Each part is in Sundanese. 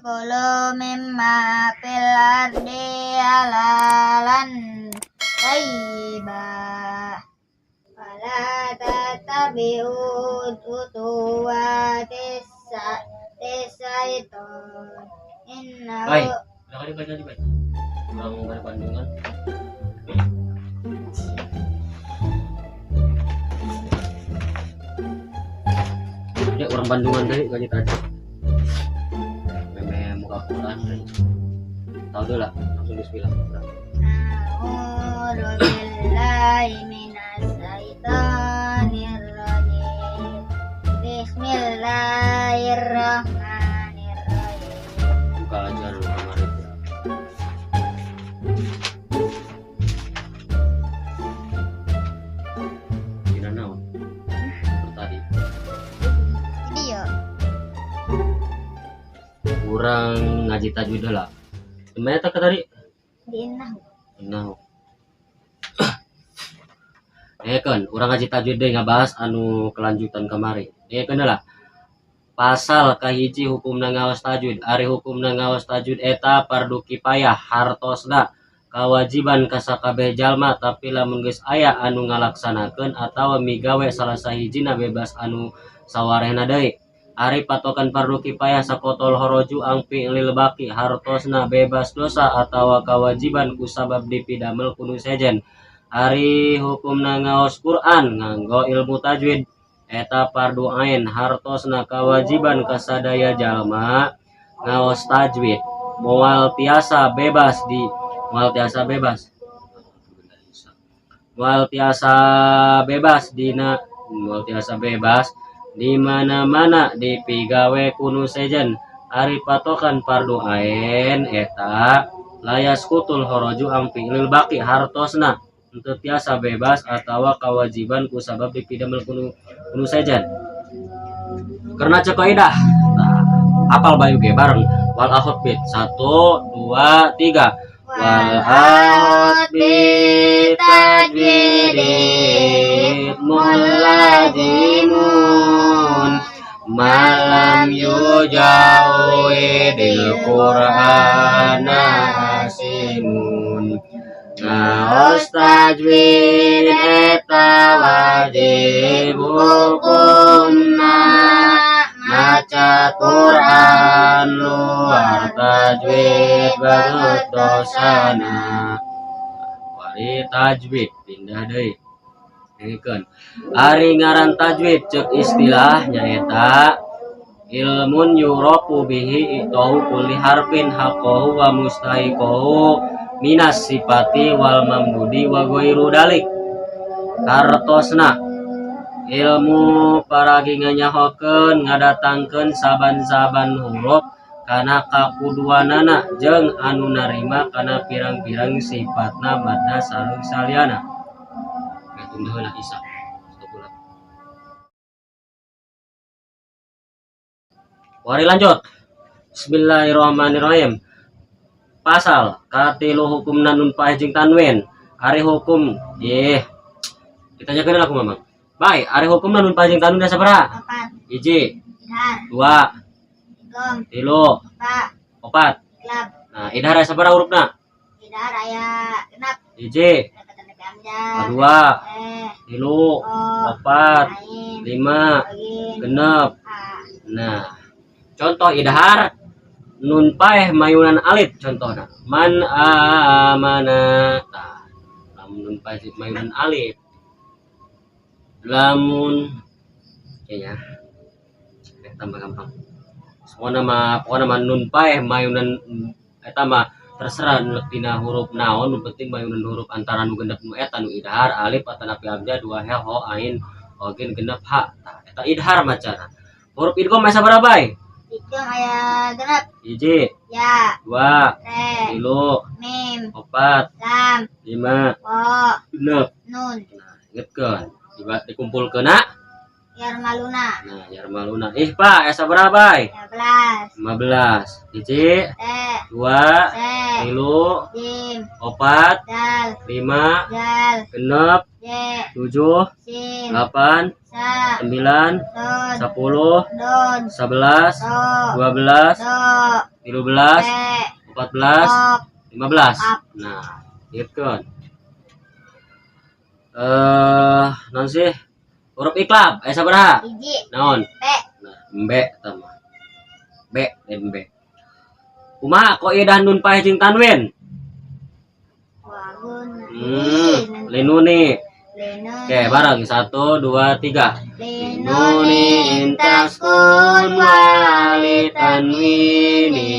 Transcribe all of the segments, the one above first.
Kulu mimma fil ardi halalan thayyiba. Wala tattabi'u khutuwatis syaitan. Innahu Baik, udah kali baca baik. Kurang dari Bandungan. Ya orang Bandungan deh gaji tadi. Meme muka Quran deh. Tahu dulu lah, langsung bismillah. A'udzu billahi minasyaitonir rajim. Bismillahirrahmanirrahim. Buka aja dulu kemarin. Tidak naon. Tadi Video. Kurang ngaji tajwid lah. Gimana tak tadi? Di nahu. Nah. Kan, urang ngaji tajwid deui ngabahas anu kelanjutan kamari. Kan lah. Pasal kahiji hukumna ngaos tajwid. Ari hukumna ngaos tajwid eta fardu kifayah hartosna kawajiban ka sakabeh jalma, tapi lamun geus aya anu ngalaksanakeun atawa migawe salah sahijina bebas anu sawarehna deui. Ari patokan fardu kifayah sakotol horoju ang fi'lil baqi hartosna bebas dosa atawa kawajiban kusabab dipidamel ku nu sejen. Ari hukumna ngaos Quran nganggo ilmu tajwid eta fardu ain hartosna kawajiban ka sadaya jalma ngaos tajwid. Moal tiasa bebas di moal tiasa bebas. Moal tiasa bebas dina moal tiasa bebas di mana-mana dipigawe ku nu sejen. Ari patokan fardu ain eta layas kutul horoju ang fi'lil baqi hartosna henteu tiasa bebas atawa kawajiban ku sabab dipidamel ku nu sejen. Karena cek kaidah. Nah, apal bayu ge bareng wal akhot bit 1 2 3 wal akhot bit tajwidid mulazimun malam yujawidil qur'ana asimun. Ngaos tajwid eta wajib hukumna, maca Quran luar tajwid banget dosana. Wari tajwid pindah deui. Dengekeun. Ari ngaran tajwid ceuk istilah nyaeta ilmun yurafu bihi itahu kulli harfin haqqahu wa mustahiqahu minas sifati wal mamdudi wa ghairu dalik. Hartosna ilmu paragi nganyahokeun ngadatangkeun saban-saban huruf kana kakuduanana jeung anu narima kana pirang-pirang sifatna madna sareng saliana. Tunda heula Isa. Stop. Wari lanjut. Bismillahirrahmanirrahim. Pasal katilu hukumna nun paeh jeung tanwin. Ari hukum ditanyakeun aku mamang. Baik, ari hukumna nun paeh jeung tanwin sabaraha? 4. 1. Idhar. 2. Idgham. 3. Ba. 4. Iqlab. Nah, idhar aya sabaraha hurufna? Idhar aya 6. 1. 2, 3, 4, 5, 6. Nah, contoh idhar nun paeh mayunan alif contohna. Man amana. Nah, lamun nun paeh mayunan alif. Lamun ya tambah gampang. Pokona mah nun paeh mayunan eta mah terserah tina huruf naon, nu penting mayunan huruf antara nu genep nu eta nu idhar alif atanapi hamzah 2 he ho ain ogin genep ha. Tah eta idhar macana. Huruf idgham aya sabaraha bae? Idgham aya genep. 1. Ya. 2. Re. 3. Mim. 4. Lam. 5. Wa. 6. Nun. Nah, ingetkeun. Dikumpulkeun na. Yarmaluna. Nah, yarmaluna. Pak, aya sabaraha bae? 15. 15. 1. T. 2. C. 3. Jim. 4. Dal. 5. Dal. 6. J. 7. Sin. 8. S. Sa. 9, Sod. 10, Dod. 11, Do. 12, Do. 13, Te. 14, Top. 15. Ap. Nah, ingetkeun. Naon sih? Huruf iqlab aya sabaraha? Hiji. Naon? B. Nah, B eta mah. B dan B. Kumaha kaidah nun paeh jeung tanwin? Wagun. Linuni. Linuni. Oke, bareng. 1, 2, 3. Linuni intaskun wali tanwini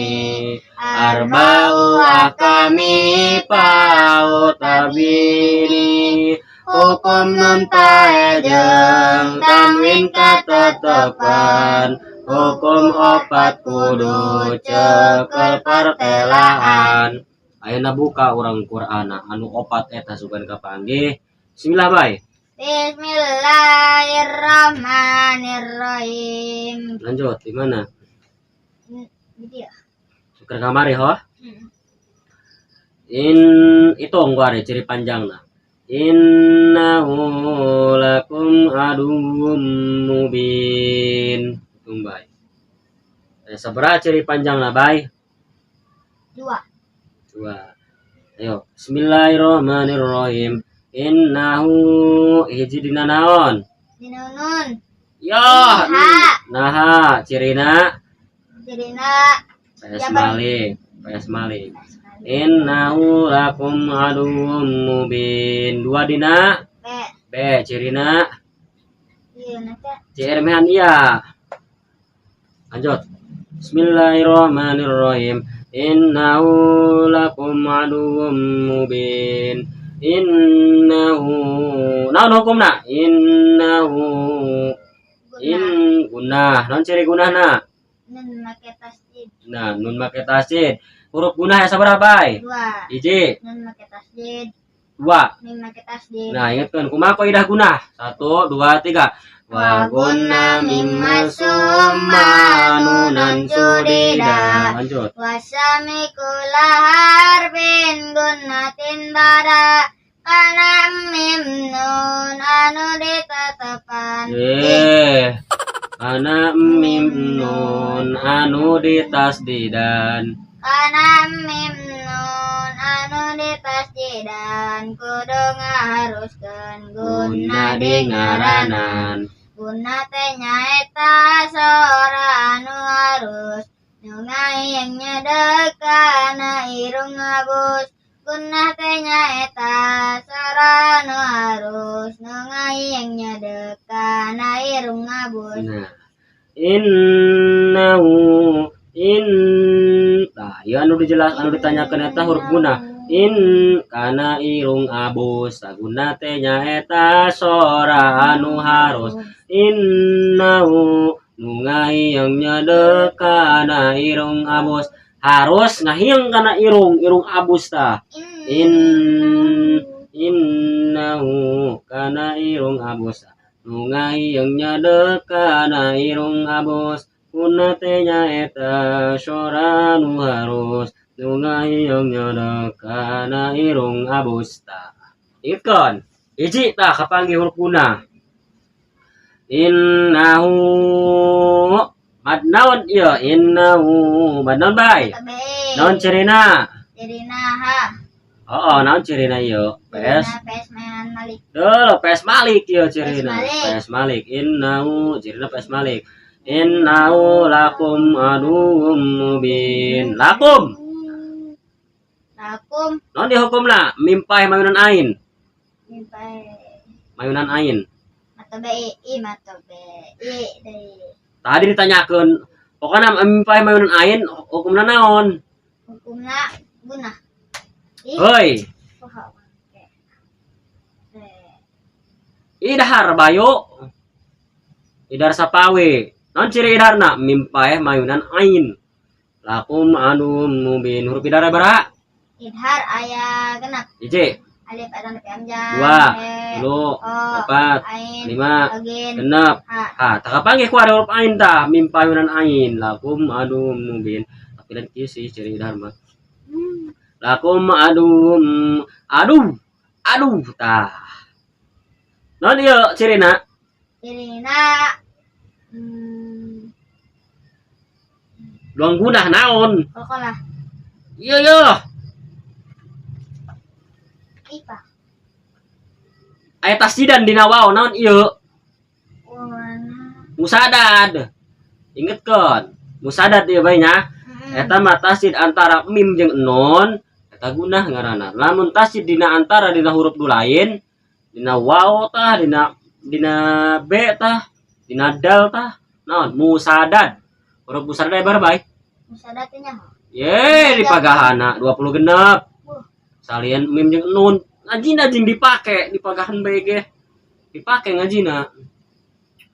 arba'u ahkami pau tabini. Hukum nun paeh jeung tanwin katetepan, hukum opat kudu cekel pertelaan. Ayeuna buka urang Qur'ana anu opat eta sugan kapanggih. Bismillah bae. Bismillahirrahmanirrahim. Lanjut di mana? Gitu ya. Syukur kamari ho. In hitung gua ciri panjangna. Innahu lakum aduwwum mubin. Hitung bae. Sabaraha ciri panjangna bae? 2. 2. Ayo, bismillahirrahmanirrahim. Innahu hiji dina naon? Dina nun. Ya, Ha. Naha, cirina Cirina PS Ya, Malik, PS Malik. Innahu lakum aduwwum mubin. 2 dina B. B, cirina Iya, nanti. CR mehan iya. Lanjut. Bismillahirrahmanirrahim. Innahu lakum aduwwum mubin. Innahu naon hukumna? Innahu in gunah. Naon ciri gunahna? Nun make tasdid. Nah, nun make tasdid. Huruf gunah ya sabaraha bae? 2. Hiji, Nun make tasdid. 2. Mim make tasdid. Nah, ingatkan kumaha kaidah gunah? 1, 2, 3. Wa gunna mimma summa nunan sudida. Lanjut. Wasami kula harbin gunatin bara kana mim nun anu ditetepan. Kana mim nun anu ditasdidan. Kana mim nun anu ditasdidan kudu ngaharuskeun Guna guna di di ngaranan. Guna teh nyaeta sora anu harus nu ngahieung nyedek kana irung ngabus. Guna teh nyaeta sora anu harus nu ngahieung nyedek kana irung ngabus. Nah, innahu in nah, ieu anu dijelas anu ditanyakeun eta huruf guna. In kana irung abus, guna teh nyaeta sora anu harus. Innahu nu ngahieung nyedek kana irung abus. Harus ngahieung kana irung, irung abus tah. In innahu kana irung abus. Nu ngahieung nyedek kana irung abus. Guna teh nyaeta sora nu harus. Nu ngahieung nyedek kana irung abus tah. Ingetkeun. Hiji tah kapanggih huruf guna. Innahu mad naon ieu? Innahu mad naon bae? Naon cirina? Cirina ha. Oh, naon cirina ieu? PS. Cirina PS mainan Malik. Duh, PS Malik ieu cirina. PS Malik. PS Malik. Innahu cirina PS Malik. Innahu lakum aduwwum mubin. Lakum. Lakum. Naon dihukumna? Mim paeh mayunan ain. Mim paeh. Mayunan ain. Matobe i matobe i deui. Tadi ditanyakeun, pokokna mim paeh mayunan ain hukumna naon? Hukumna guna. Ih. Heuy. Poho. Idhar bayu. Idhar sapawi. Naon ciri idharna? Mim paeh mayunan ain. Lakum aduwwum mubin. Huruf idhar baraha? Idhar aya 6. Hiji. Alif atanapi hamzah. 2, He, 3, o, 4, ain, 5, ogin, 6. ha. Ha, tah kapanggih ku ada huruf ain tah, mim payunan ain. Lakum aduwwum mubin. Tapi lain kieu sih ciri idhar mah. Lakum aduwwum aduh aduh tah. Naon ieu cirina? Cirina Doang gunah naon? Qalqalah. Iya iya. Ipa. Aya tasdidan dina waw naon ieu? Wana. Musadad. Ingetkeun. Musadad ieu bae nya. Eta mah tasdid antara mim jeung nun eta gunah ngaranna. Lamun tasdid dina antara dina huruf nu lain, dina waw tah, dina dina b tah, dina dal tah, naon? Musadad. Huruf musadad aya bae. Musadad teh nyaho. Ye, di pagahana 20 genep. Wah. Salian mim jeung nun. Ngajina jeung dipake, dipagahan bae ge. Dipake ngajina.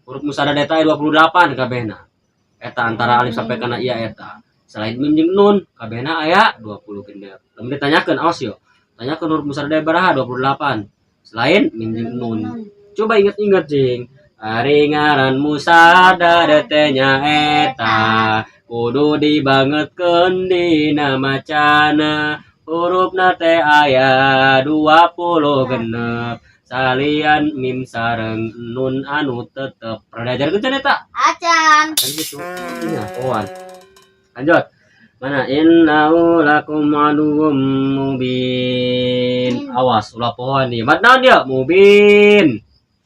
Huruf musadad eta aya 28 kabehna. Eta antara alif sampai kana iya eta. Selain mim jeung nun, kabehna aya 20 genep. Lamun ditanyakeun awas yo. Tanyakeun huruf musadad aya baraha 28. Selain mim jeung nun. Coba inget-inget jing. Ari ngaran musadad teh nyaeta kudu dibangetkeun dina macana hurufna teh aya 20 genep salian mim sareng nun anu tetep. Pernah diajarkeun can eta? Acan. Kan gitu. Iya, poan. Lanjut. Mana innahu lakum aduwwum mubin. Awas ulah pohoan nih. Mad naon dia? Mubin.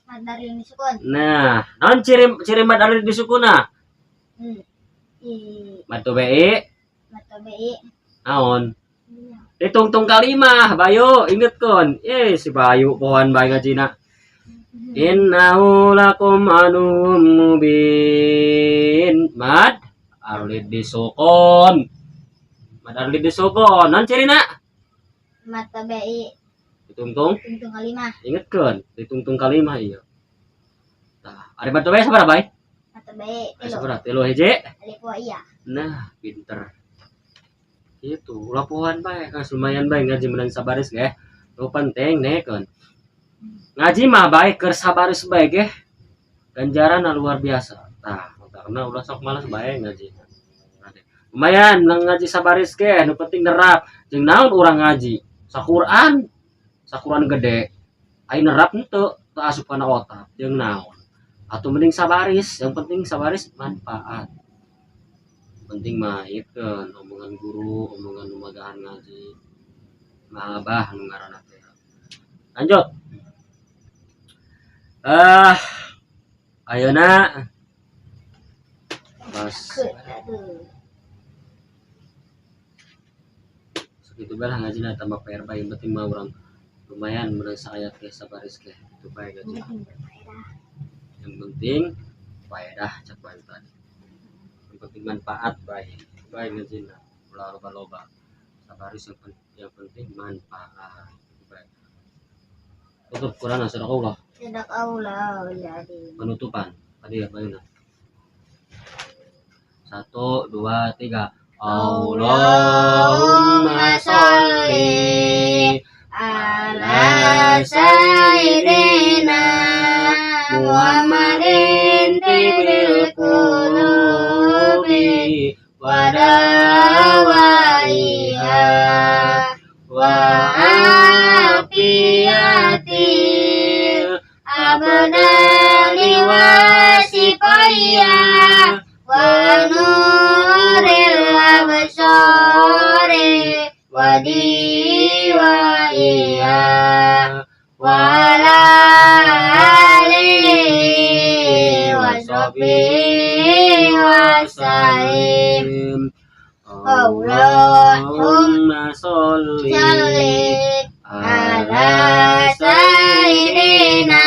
Mad dari sukun. Nah, naon ciri ciri mad alif disukuna? I Mad tabi'i mad tabi'i. Naon? Ditungtung kalimah, Bayu, ingetkeun. Eh, si Bayu pohoan bae ngajina. Innahu lakum aduwwum mubin. Mad arlid disukun. Mad arlid disukun. Naon cirina? Mad tabi'i Ditungtung, tungtung kalimah. Ingetkeun, ditungtung kalimah ieu. Tah, ari mad tabi'i sabaraha bae? Mad tabi'i Aya tilu. Sabaraha? Tilu hiji. Alif wa iya. Nah, pinter. Gitu, ulah pohoan bae, geus lumayan bae ngaji menang sabaris ge. Nu penting nekeun. Ngaji mah bae keur sabaris bae ge. Ganjaran luar biasa. Tah, karena ulah sok malas bae ngaji. Lumayan nang ngaji sabaris ge, nu penting nerap. Jeung naon urang ngaji? Saquran. Saquran gede. Ai nerap henteu, teu asup kana otak. Jeung naon? Atuh mending sabaris, yang penting sabaris manfaat. Penting mah ieu omongan guru, omongan nu magahan ngaji. Mahabah nu ngaranna teh. Lanjut. Ah, ayeuna pas Aduh. Segitu bae lah ngajina, tambah PR bae, yang penting mah urang lumayan menang saayat ge sabaris ge itu bae ngaji. Penting berfaedah. Yang penting faedah cek bae tadi. Yang penting manfaat bae. Bae ngajina ulah loba-loba. Sabaris yang penting manfaat. Bae. Tutup Quran sadaqallah. Sadaqallahu jadi. Penutupan tadi ya Bayuna. 1, 2, 3. Allahumma sholli ala sayyidina Muhammadin tibbil qulubi wa dawaiha wa afiyatil abdani wa sifaiha wa nuril absari wa diwaiha wa ala alihi wa sahbihi wa sallim. Allahumma sholli Sholli ala sayyidina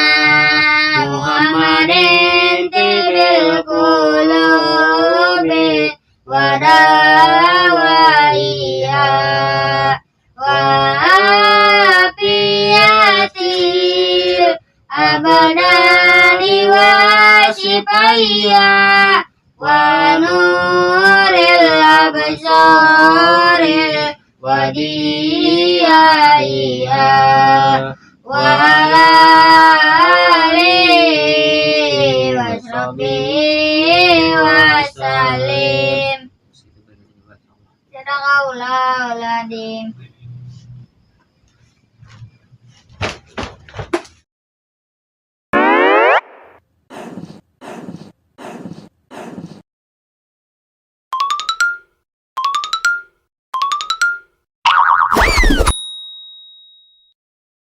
Muhammadin tibbil qulubi wa dawaiha wa afiyatil abdani wa shifaiha wa nuril absari wa diyaiha wa ala alihi wa sahbihi wa sallim. Sadaqallahul azim.